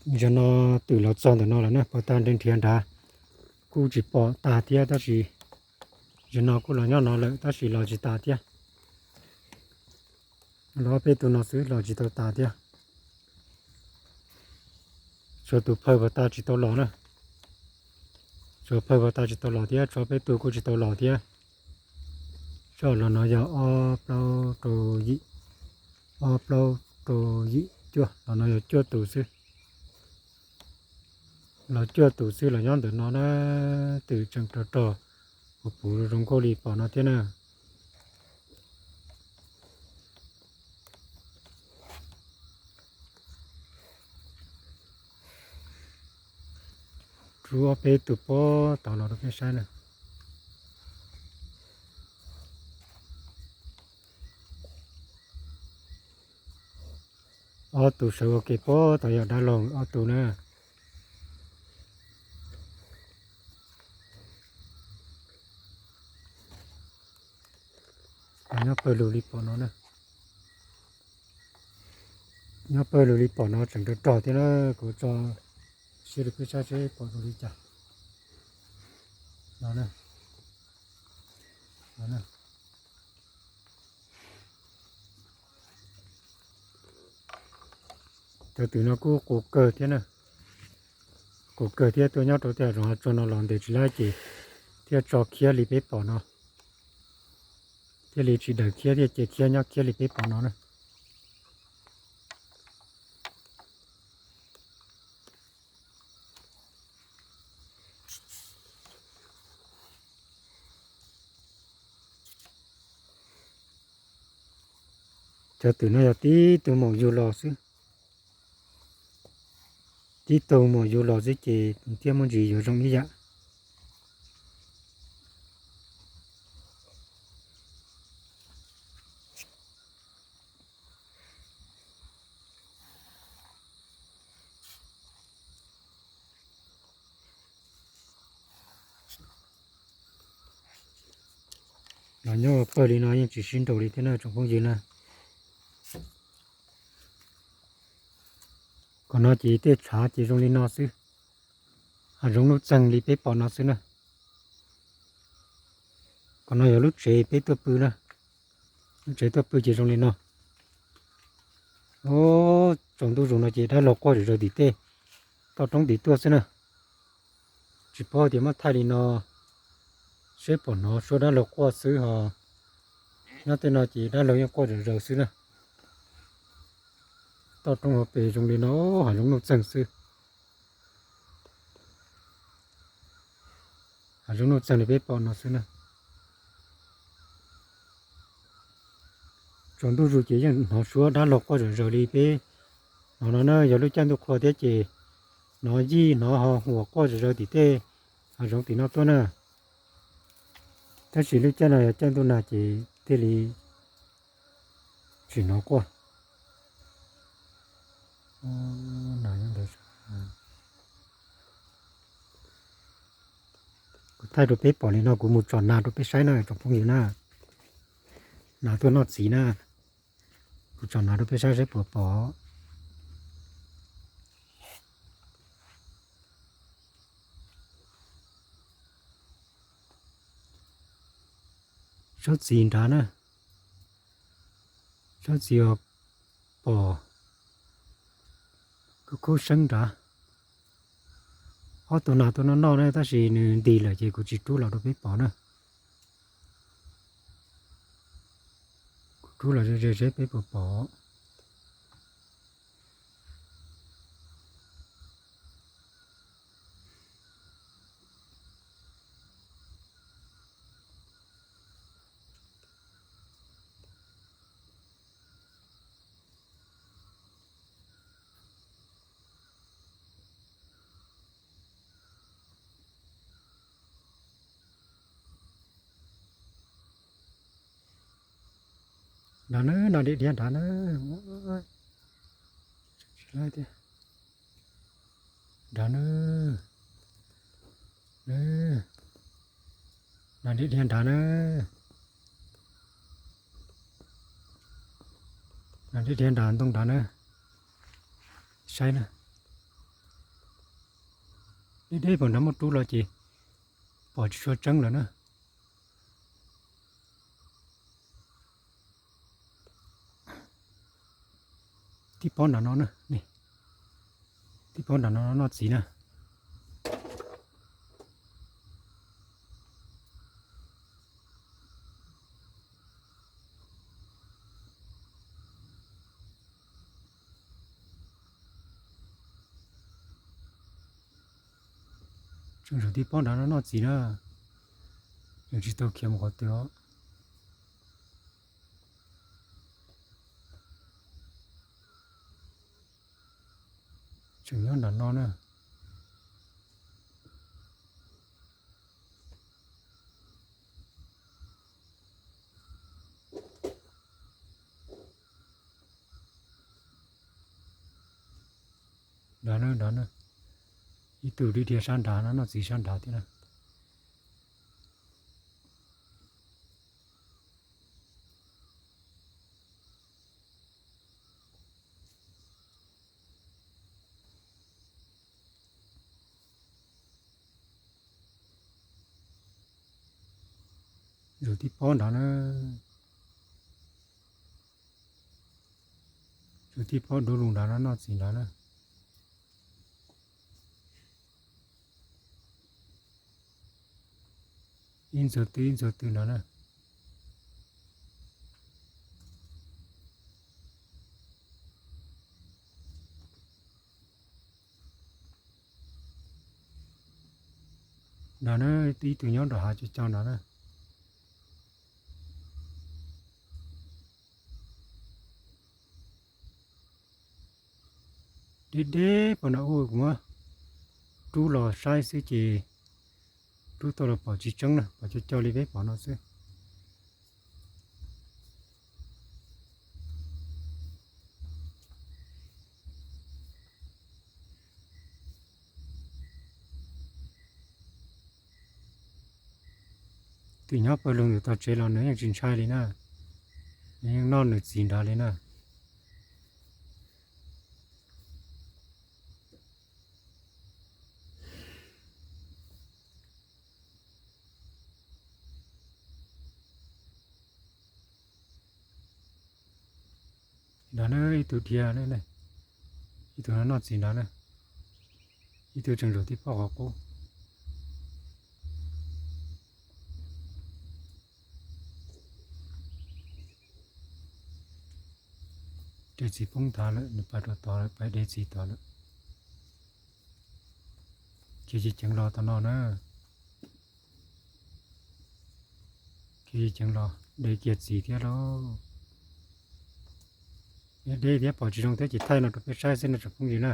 Zaum no twm los txog ntawm no lawm na, pov tag nrhiav nrhiav nrad kuj tsis pom tas thiab, tab sis zaum no kuj los nyob no lawm tab sis los tsis tas thiab. Los ob peb tug no xwb los tsis tau tas thiab. Tshuav tus phawj pov tag tsis tau los na. Tshuav phawj pov tag tsis tau los thiab, tshuav peb tug kuj tsis tau los thiab. Soj los no yog ob plaub rau yim, ob plaub rau yim cuaj, los no yog cuaj tus xwb. Los cuaj tus xwb los nyob ntawm no na, twm tseem rog rog puv puv zoo nkauj li pom no thiab na. Rub ob peb tug pob tod los rau peb saib na. Ob tug sawv ua ke pob tod yog dab laug ob tug na. Nyob pawg lug li pom no na. Nyob pawg lug li pom no tseem rog rog thiab na, kuv tso siab rau peb saib seb pom zoo li cas. No na. No na. Cov twm no kuj qus kawg thiab na. Qus kawg thiab, tuaj nyob rau tej hav zoov hav tsuag no los ntes tsis laib ces thiaj tso khiab li peb pom no. Thiaj li tsis daws khiab thiab, ces khiab nyob khiab li peb pom no na. Cov twm no yog tib tug maum yug los xwb. Tib tug maum yug los xwb ces thiaj muaj ntsis yuav zoo ib yam. Los nyob pawg li no yeej tsis sib nraus li thiab na tsoom phooj ywg na. Qhov no ces tej tshav ces zoo li no xwb. Hav zoov nuj txeeg li peb pom no xwb na. Qhov no yog lub tsev peb tuaj pw na. Lub tsev tuaj pw ces zoo li no. Tsaus ntuj zus no ces dab laug quaj zom zaws tim tej toj roob tim tuaj xwb na. Tsis paub tias muab thaij li no seb pom hnov suab dab laug quaj xwb ho. Nyob tej no ces dab laug yeej quaj zom zaws xwb na. Toj roob hauv pes zoo li no, hav zoov nuj txeeg xwb. Hav zoov nuj txeeg li peb pom no xwb na. Tsaus ntuj zus ces yeej hnov suab dab laug quaj zom zaws li peb hnov no na. Yog lub caij ntuj qhua thiab ces hnov yij hnov ho huam quaj zom zaws tim tej hav zoov tim no tuaj na. Tab sis lub caij no yog caij ntuj nag ces thiaj li tsis hnov quaj. Kuv thaij rau peb pom li no, kuv mus tsom nas rau peb saib na tsoom phooj ywg na. Nas tuaj noj txiv na. Kuv tsom nas rau peb saib seb puas pom. Tsob txiv nrad na, tsob txiv uas pom khub khub seeb nrad. Ob tug nas tuaj noj noj na, tab sis nws ntis lawm ces kuv tsis rub los rau peb pom na. Kuv rub los ze ze seb peb puas pom. Nrad na, nas dhia dhia nrad na. Nrad na. Nas dhia dhia nrad na. Nas dhia dhia nrad ntoo nrad na. Saib na. Deb deb puag nrad muaj rub los ces pom tsis tshua tseeb lawm na. Tib pob nram no na, tib pob nram no noj txiv na. Tseem zaum tib pob nrad no noj txiv na. Yeej tsis tau khiav mus qhov twg os. Tseem nyob nram no na. Nrad na, nrad na. Ib tug dhia dhia sab nrad no, noj txiv sab nrad thiab na. Zaum tib pob nrad na. Zaum tib pob dub lug nrad no noj txiv nrad na. Ib ntxuag twg ib ntxuag twg nrad na. Nrad na, ib tug nyob nram hav co co nrad na. Deb deb puag nrad ub, kuv muab rub los saib xwb ces rub tau los pom tsis tseeb na, pom co co li peb pom no xwb. Tus nyob pawg lug ntawm tog tsev los nws yeej tsis ntshai li na, nws yeej noj nws txiv nrad li na. Nrad na, ib tug dhia, ib tug no noj txiv nrad na, ib tug tseem zaum tib pob qhov qub. De txiv poob nthav lawm, nws pais rau tod lawm, pais de txiv tod lawm. Khiav ceev ceev los tom no na. Khiav ceev ceev los de kiag txiv thiab lauj. Deb thiab pom tsis zoo thiab ces thaij no rau peb saib xwb no tsoom phooj ywg na.